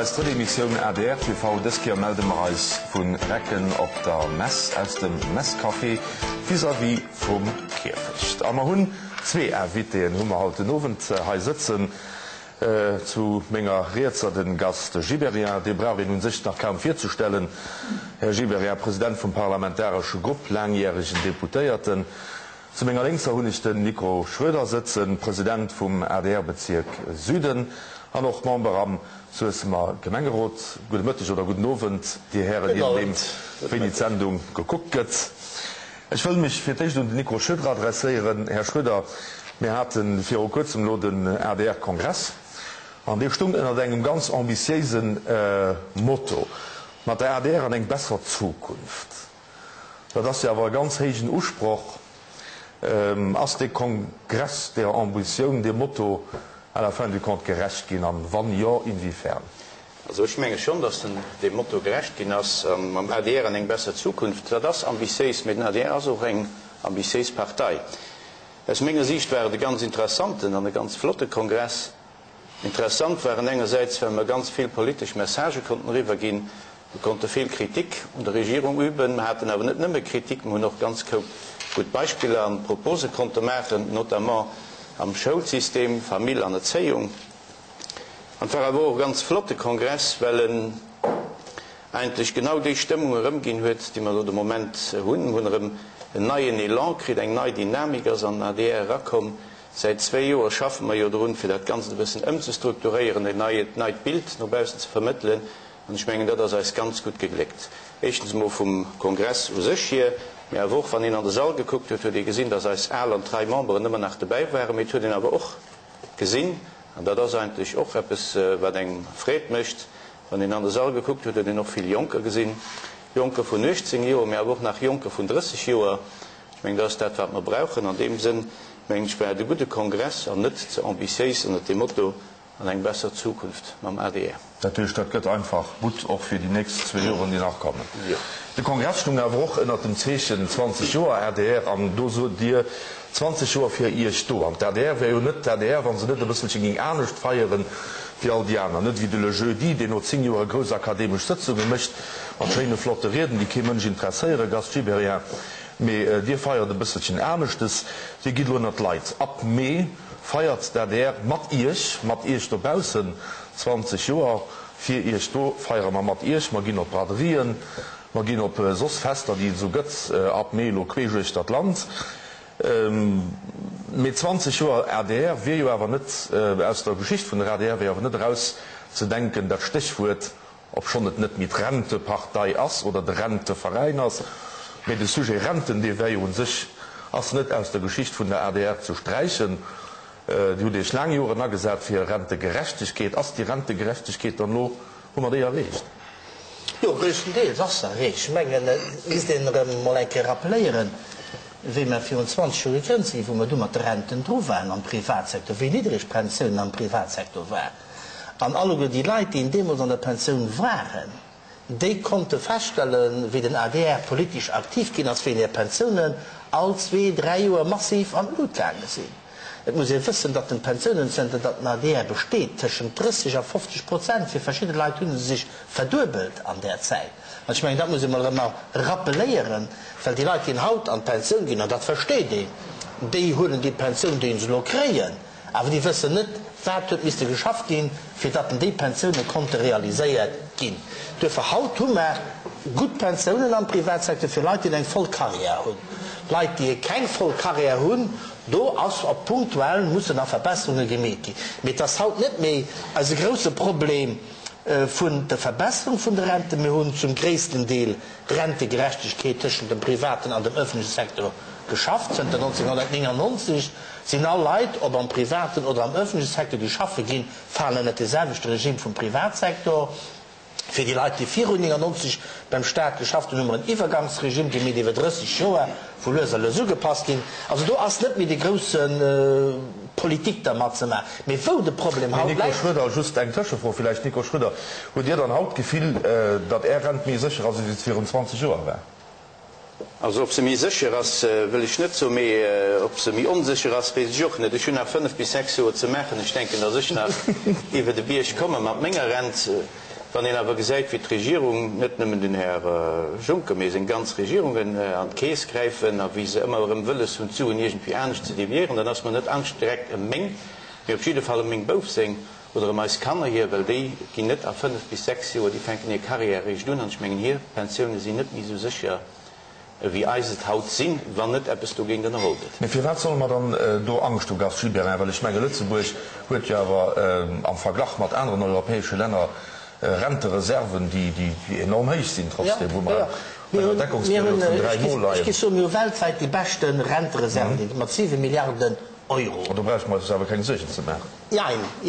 eis drëtt Emissioun adr TV. Dës Kéier melde mer eis vu Recken op der Mess, aus dem Messcafé vis-à-vis vum Kierfecht. A mer hunn zwee Invitéen hu mer haut den Owend hei sëtzen. Zu menger Rietser de Gast Gibéryen, dee brauch een un sech nach kaum virzestellen. Här Gibéryen, President vum parlamentaresche Grupp, laangjäregen Deputéierten. Zu menger Lénkser hunn ech den Nico Schroeder sëtzen, President vum ADR-Bezierk Süden an och Member am Suessemer Gemengerot. Gudde Mëtteg oder gudden Owend, Dir Hären, jee nodeem wéini d'Sendung gekuckt gëtt. Ech wëll mech fir d'éischt un den Nico Schroeder adresséieren. Här Schroeder, mir hate viru kuerzem elo den ADR-Kongress an dee stung ënnert engem ganz ambitiéise Motto, Mat der adr an eng besser Zukunft. Dat ass jo awer e ganz héijen Usproch. Ass dee Kongress där Ambitioun, deem Motto à la fin du compte gerecht ginn an wann jo, inwiefern? Also ech menge schonn, datt en deem Motto gerecht ginn ass, a mam adr an eng besser Zukunft. Dat ass ambitiéis, mee den adr ass och eng ambitiéis Partei. Aus menger Siicht war et e ganz interessanten an e ganz flotte Kongress. Interessant waren engersäits, well mer ganz vill politesch Messagë konnten eriwwerginn. Mer konnte vill Kritik un der Regierung üben. Mer haten awer net nëmme Kritik, mer hunn och ganz gutt Beispiller an Propose konnte maachen, notamment am Schoulsystem, Famill an Erzéiung. An et war awer och e ganz flotte Kongress, well en eigentlech genau déi Stëmmung erëmginn huet, déi mer elo de Moment hunn. Mer hunn erëm en neien Elan kritt, eng nei Dynamik ass an den adr erakomm. Säit zwéi Joer schaffe mer jo drun, fir dat Ganzt e bëssen ëmzestrukturéieren, en neit neit Bild no baussen ze vermëttelen. An ech mengen, dat ass eis ganz gutt gegléckt. Éischtens emol vum Kongress u sech hier, mee awer och, wann een an de Sall gekuckt huet, huet ee gesinn, dass eis al an trei Memberen ëmmer nach dobäi waren. Mee et huet een awer och gesinn, an dat ass eigentlech och eppes, wat engem Freed mécht, wann een an de Sall gekuckt huet, huet een och vill Jonker gesinn, Jonker vun 18 Joer, mee awer och nach Jonker vun 30 Joer. Ech mengen, dat ass dat, wat mer brauchen. An deem Sënn, mengen ech, war et e gudde Kongress an net ze ambitiéis ënnert dem Motto An eng besser Zukunft mam adr. Dat heescht, dat gëtt einfach gutt, och fir déi nächst zwee Joren, déi nach kommen. Jo. De Kongress stung awer och ënnert dem Zeechen 20 Joer adr. An do sot Dir, 20 Joer fir Iech do. An d'ADR wär jo net d'ADR, wa se net e bësselche géing anescht feieren wéi all déi aner. Net wéi de Le Jeudi, deen no 10 Joer grouss akademesch Sëtzunge mécht, mat schéine flotte Rieden, déi kee Mënsch interesséieren, Gast Gibéryen. Mee Dir feiert e bësselchen aneschtes. Dir gitt elo ënnert d'Leit. Ab Mee feiert d'ADR mat Iech, mat Iech dobaussen 20 Joer. Fir Iech do feiere mer mat Iech. Mer ginn op Braderien, mer ginn op soss Fester, déi et esou gëtt ab Mee elo queesch uechter d'Land. Mee 20 Joer adr wier jo awer net, aus der Geschicht vun der adr wier awer net erauszedenken, dat Stéchwuert Obschonn et net méi d'Rentepartei ass oder de Renteveräin ass, mee de Sujet Renten, dee wär jo un sech, ass net aus der Geschicht vun der adr ze sträichen. Dir hutt Iech laang Joren agesat fir Rentegerechtegkeet. Ass déi Rentegerechtegkeet dann elo, hu mer déi erreecht? Jo, gréisstendeels ass se erreecht. Ech mengen, et misst een erëm emol eng Kéier rappeléieren, wéi mer virun 20 Joer gegrënnt sinn, wou mer du mat de Renten dru waren am Privatsektor, wéi niddreg d'Pensiounen am Privatsektor waren. An alleguer déi Leit, déi deemools an der Pensioun waren, déi konnte feststellen, wéi den adr politesch aktiv ginn ass, wéi hir Pensiounen all zwee, dräi Joer massiv an d'Lut gaange sinn. Et muss ee wëssen, datt den d'Pensiounen, zënter datt den adr besteet, tëschent 30 a 50 Prozent, fir verschidde Leit hu se sech verduebelt an där Zäit. An ech mengen, dat muss ee mol erëm rappeléieren, well déi Leit, déi haut an d'Pensioun ginn, an dat versteet een, déi huelen déi Pensioun, déi se elo kréien, Awer déi wëssen net, wat huet misste geschafft ginn, fir datt déi Pensioune konnte realiséiert ginn. Duerfir, haut hu mer gutt Pensiounen am Privatsecteur fir Leit, déi eng voll Carrière hunn. Leit, déi keng voll Carrière hunn, do ass op punktuell mussen nach Verbesserunge gemeet ginn. Mee et ass haut net méi eise grousse Problem vun der Verbesserung vun de Renten. Mir hunn zum gréissten Deel Rentegerechtegkeet tëschent dem privaten an dem öffentleche Secteur geschafft zënter 1999. Sinn all Leit, ob am privaten oder am öffentleche Secteur, déi schaffe ginn, falen ënnert de selwechte Regime vum Privatsektor. Fir déi Leit, déi virun 99 beim Staat geschafft hunn, hu mer en Iwwergangsregime, dee méi iwwer 30 Joer, wou lues a lues ugepasst ginn. Also do ass net méi déi grousse Politik dermat ze maachen. Mee wou de Problem Mee haut Nico läit. Schroeder, just eng Tëschefro villäicht, Nico Schroeder, hutt Dir dann haut d'Gefill, datt Är Rent méi sécher ass, ewéi se virun 20 Joer war? Also ob se méi sécher ass, wëll ech net soen, mee ob se méi onsécher ass, weess ech och net. Ech hunn nach 5 bis 6 Joer ze maachen. Ech denken, datt ech nach iwwer de Bierg komme mat menger Rent. Wann een awer gesäit, wéi d'Regierung, net nëmmen den Här Juncker, mee seng ganz Regierungen, an d'Keess gräifen a wéi se ëmmer erëm wëlles hunn, d'Suen iergendwéi anescht ze deviéieren, dann ass mer net Angscht direkt ëm meng, mee op jidde Fall ëm meng Bouf seng oder ëm eis Kanner hier, well déi ginn net a fënnf bis sechs Joer, déi fänken hir Carrière eréischt un an ech mengen, hir Pensioune sinn net méi esou sécher, ewéi eis et haut sinn, wann net eppes dogéint ënnerholl gëtt. Mee firwat solle mer dann do Angscht hu, Gast Gibéryen? Well ech menge Lëtzebuerg huet jo awer am Verglach mat aneren europäesche Länner Rentereserven, déi enorm héich sinn, trotzdeem, wou mer bei enger Deckungsperiod vun 3 Mol leien. Ech géif soen, mir hu weltwäit déi beschte Rentereserven, mat 7 Milliarden Euro. An do bräuchte mer eis awer keng Suergen ze maachen. Jein.